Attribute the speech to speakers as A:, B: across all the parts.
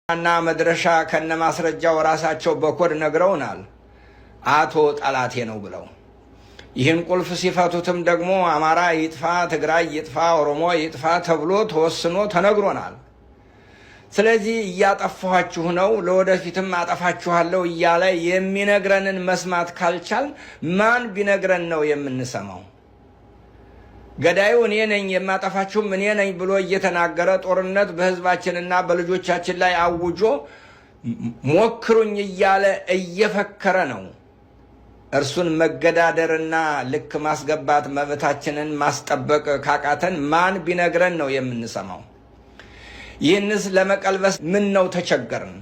A: መድረሻ ከነማስረጃው ራሳቸው በኮድ ነግረውናል። አቶ ጠላቴ ነው ብለው ይህን ቁልፍ ሲፈቱትም ደግሞ አማራ ይጥፋ፣ ትግራይ ይጥፋ፣ ኦሮሞ ይጥፋ ተብሎ ተወስኖ ተነግሮናል። ስለዚህ እያጠፋኋችሁ ነው፣ ለወደፊትም አጠፋችኋለሁ እያለ የሚነግረንን መስማት ካልቻል ማን ቢነግረን ነው የምንሰማው? ገዳዩ እኔ ነኝ የማጠፋችሁም እኔ ነኝ ብሎ እየተናገረ ጦርነት በሕዝባችንና በልጆቻችን ላይ አውጆ ሞክሩኝ እያለ እየፈከረ ነው። እርሱን መገዳደርና ልክ ማስገባት መብታችንን ማስጠበቅ ካቃተን ማን ቢነግረን ነው የምንሰማው? ይህንስ ለመቀልበስ ምን ነው ተቸገርን?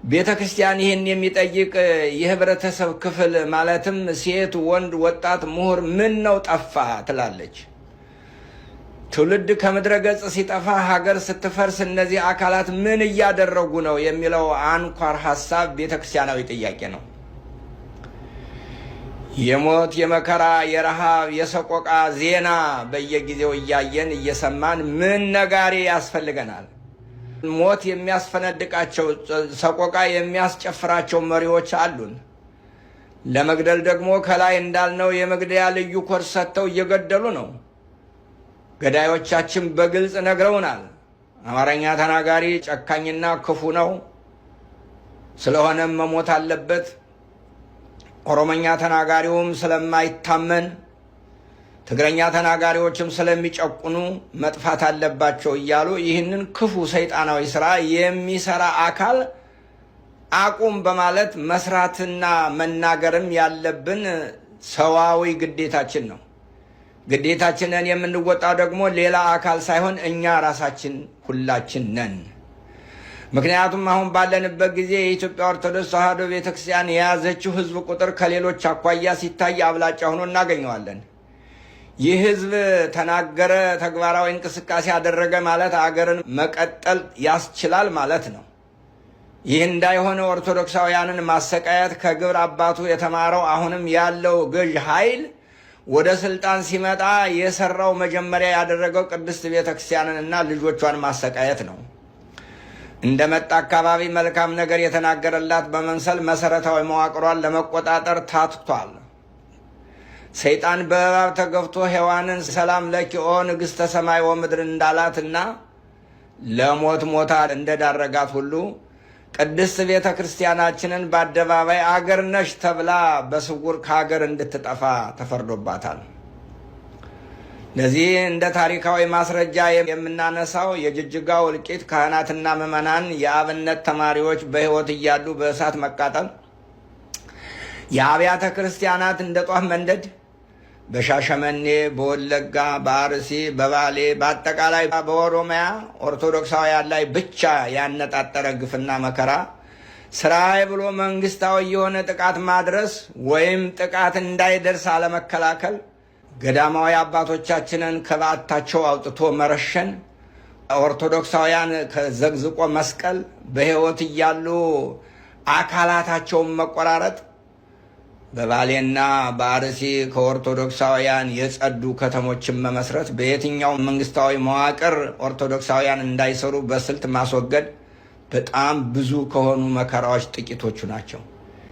A: ቤተ ክርስቲያን ይህን የሚጠይቅ የህብረተሰብ ክፍል ማለትም ሴት፣ ወንድ፣ ወጣት፣ ምሁር ምን ነው ጠፋ ትላለች። ትውልድ ከምድረ ገጽ ሲጠፋ፣ ሀገር ስትፈርስ እነዚህ አካላት ምን እያደረጉ ነው የሚለው አንኳር ሀሳብ ቤተ ክርስቲያናዊ ጥያቄ ነው። የሞት፣ የመከራ፣ የረሃብ፣ የሰቆቃ ዜና በየጊዜው እያየን እየሰማን ምን ነጋሪ ያስፈልገናል? ሞት የሚያስፈነድቃቸው፣ ሰቆቃ የሚያስጨፍራቸው መሪዎች አሉን። ለመግደል ደግሞ ከላይ እንዳልነው የመግደያ ልዩ ኮርስ ሰጥተው እየገደሉ ነው። ገዳዮቻችን በግልጽ ነግረውናል። አማርኛ ተናጋሪ ጨካኝና ክፉ ነው፣ ስለሆነም መሞት አለበት። ኦሮመኛ ተናጋሪውም ስለማይታመን፣ ትግረኛ ተናጋሪዎችም ስለሚጨቁኑ መጥፋት አለባቸው እያሉ ይህንን ክፉ ሰይጣናዊ ስራ የሚሰራ አካል አቁም በማለት መስራትና መናገርም ያለብን ሰዋዊ ግዴታችን ነው። ግዴታችንን የምንወጣው ደግሞ ሌላ አካል ሳይሆን እኛ ራሳችን ሁላችን ነን። ምክንያቱም አሁን ባለንበት ጊዜ የኢትዮጵያ ኦርቶዶክስ ተዋሕዶ ቤተክርስቲያን የያዘችው ሕዝብ ቁጥር ከሌሎች አኳያ ሲታይ አብላጫ ሆኖ እናገኘዋለን። ይህ ሕዝብ ተናገረ፣ ተግባራዊ እንቅስቃሴ አደረገ ማለት አገርን መቀጠል ያስችላል ማለት ነው። ይህ እንዳይሆነ ኦርቶዶክሳውያንን ማሰቃየት ከግብር አባቱ የተማረው አሁንም ያለው ገዥ ኃይል ወደ ስልጣን ሲመጣ የሰራው መጀመሪያ ያደረገው ቅድስት ቤተክርስቲያንንና ልጆቿን ማሰቃየት ነው። እንደመጣ አካባቢ መልካም ነገር የተናገረላት በመምሰል መሰረታዊ መዋቅሯን ለመቆጣጠር ታትቷል። ሰይጣን በእባብ ተገፍቶ ሔዋንን ሰላም ለኪ ኦ ንግሥተ ሰማይ ወምድር እንዳላትና ለሞት ሞታ እንደዳረጋት ሁሉ ቅድስት ቤተ ክርስቲያናችንን በአደባባይ አገር ነሽ ተብላ በስውር ከሀገር እንድትጠፋ ተፈርዶባታል። ለዚህ እንደ ታሪካዊ ማስረጃ የምናነሳው የጅጅጋው እልቂት፣ ካህናትና ምዕመናን የአብነት ተማሪዎች በሕይወት እያሉ በእሳት መቃጠል፣ የአብያተ ክርስቲያናት እንደ ጧፍ መንደድ፣ በሻሸመኔ፣ በወለጋ፣ በአርሲ፣ በባሌ፣ በአጠቃላይ በኦሮሚያ ኦርቶዶክሳውያን ላይ ብቻ ያነጣጠረ ግፍና መከራ ስራዬ ብሎ መንግስታዊ የሆነ ጥቃት ማድረስ ወይም ጥቃት እንዳይደርስ አለመከላከል፣ ገዳማዊ አባቶቻችንን ከበዓታቸው አውጥቶ መረሸን፣ ኦርቶዶክሳውያን ከዘግዝቆ መስቀል፣ በሕይወት እያሉ አካላታቸውን መቆራረጥ፣ በባሌና በአርሲ ከኦርቶዶክሳውያን የጸዱ ከተሞችን መመስረት፣ በየትኛው መንግስታዊ መዋቅር ኦርቶዶክሳውያን እንዳይሰሩ በስልት ማስወገድ በጣም ብዙ ከሆኑ መከራዎች ጥቂቶቹ ናቸው።